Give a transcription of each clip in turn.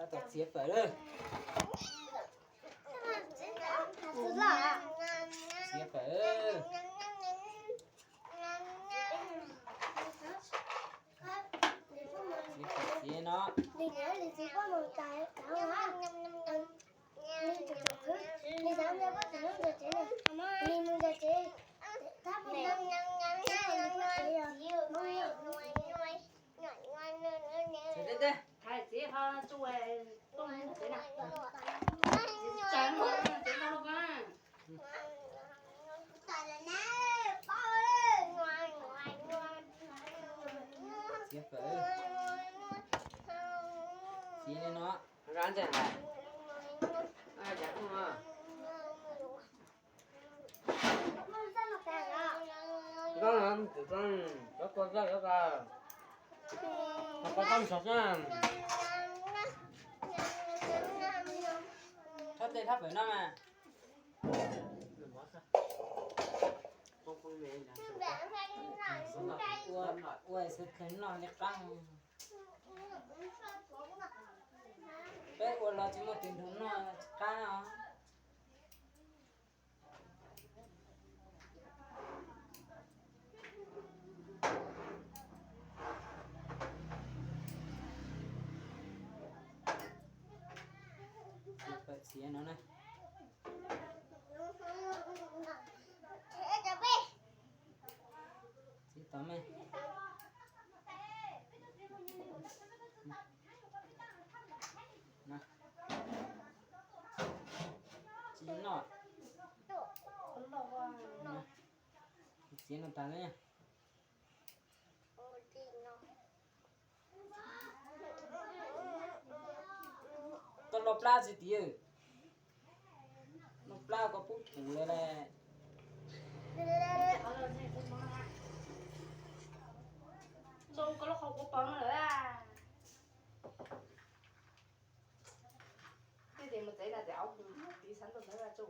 Tab tom txiav fawm lawm. Txiav fawm. Txiav fawm txiav no. Txiav teb teb. Txiav fawm. Txiav li no. Thab tej thab fawm no mas. Ua, ua xwb kheev noj li qab. Peb ua los tsis muaj tus nrog noj tsis qab os. Txiav no na. Txiav tau me. Tsis noj. Txiav no tas na. Koj lo plab tsis tiav. Lo plab koj pub pum le le. Koj lub qhov quav poob lawm. Tej tes mus txev na tes aub tiv xav ntuj ntawd tso.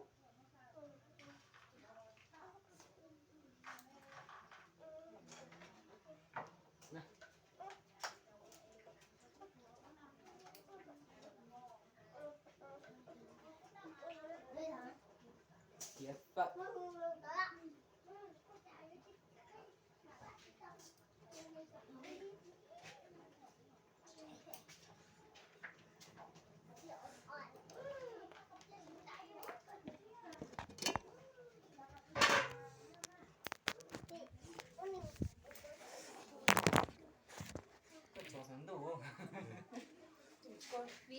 Tiav fawm. Koj tso xeev ntuj.